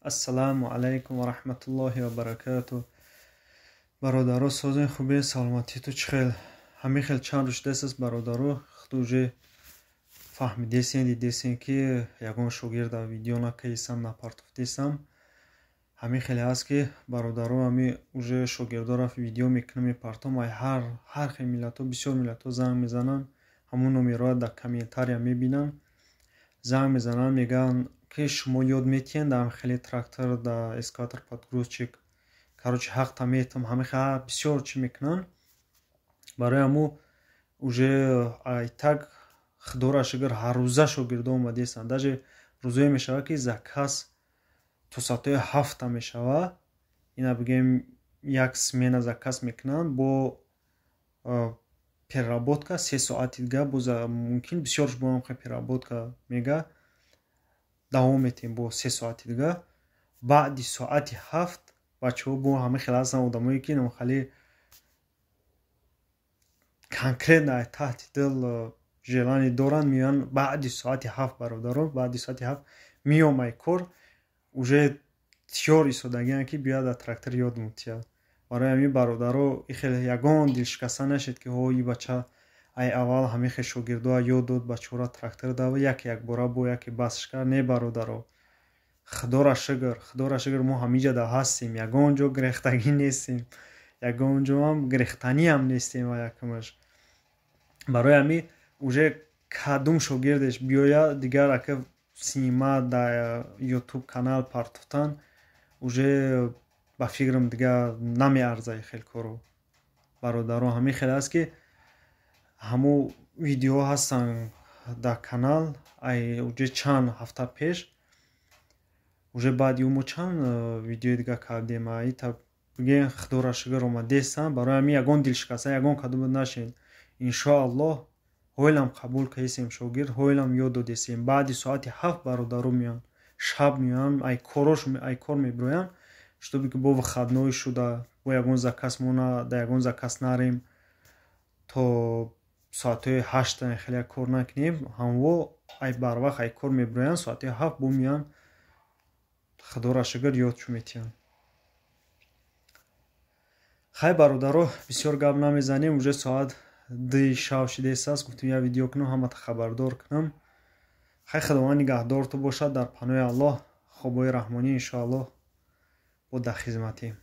Ассалому алайкум ва раҳматуллоҳи ва баракату. Бародаро, созен, хубе, саломатӣ ту чӣ хел? Ҳамин хел чанд рӯз шудааст, бародаро, худ уже фаҳмидесен, дидесен, ки ягон шогирда видео накаисам, напартофтесам. Ҳамин хеле ҳаст, ки, бародаро, ҳами уже шогирдоро видео мекунам, мепартом. Ай ҳар хел миллатҳо, бисёр миллатҳо занг мезананд, ҳамон номерҳоро дар комментария мебинанд, занг мезананд, мегӯянд, ки шумо ёд метиҳед дар хеле трактор, дар экскаватор, подгрузчик, короче, ҳақта метам, ҳамин хел бисёр чӣ мекунанд. Барои ҳамун уже ай так, худоро шукр, ҳаррӯза шогирдо омадестанд. Даже рӯзое мешавад, ки заказ то соатҳои 7-та мешавад. Ина бигӯем, як смена заказ мекунанд, бо переработка 3 соати дига боз мумкин, бисёрш бо ҳам переработка мега, давом метиҳем бо 3 соати дига. Баъди соати 7 бачаҳо бо ҳама хел ҳастанд, одамое ки хеле конкретно таҳти дил желание доранд, меоянд баъди соати 7. Бародарон, баъди соати 7 меом, ай кор уже тиёр истодагианд, ки биёяд, дар трактор ёд мутиҳад. Барои ҳамин, бародаро, и хел ягон дилшикаста нашед, ки ҳо, и бача ай аввал ҳамин хел шогирдоа ёд дод, бачаҳоро трактор дава, яке якбора бо яке басш кард. Не, бародаро, худоро шукр, худоро шукр, мо ҳамиҷа ҳастем, ягон ҷо гирехтагӣ нестем, ягон ҷоам гирехтаниам нестем ва якумаш. Барои ҳамин уже кадом шогирдеш биёяд, дигар ака синима дар Ютуб канал партофтан уже ба фикрам дигар намеарза хел корро. Бародарон, ҳамин хел аст, ки ҳамун видеоҳо ҳастанд дар канал, ай уже чанд ҳафта пеш, уже баъди ӯ мо чанд видеои дига кардем. Ита бигӯем, худоро шукр, омадестам. Барои ҳамин ягон дилшикаста, ягон кадом нашед. Иншоаллоҳ, ҳойлам қабул кардесем шогирд, ҳойлам ёд додесем. Баъди соати 7 бародаро меоянд, шаб меоянд, ай корош, ай кор мебироянд, чтобы ки бо выходной шуда, бо ягон заказ мо да ягон заказ нарем, то соатҳои 8-та хеле кор накунем. Ҳамво ай барвақт ай кор мебироянд, соати 7 бо меоянд, худоро шукр, ёдшо метиҳанд. Хай, бародаро, бисёр гап намезанем, уже соат 2-и шав шидааст. Гуфтем, як видео кунам, ҳамата хабардор кунам. Хай, худованд нигаҳдорту бошад, дар паноҳи Аллоҳ, хобҳои раҳмонӣ, иншоаллоҳ, бо дар хизматем.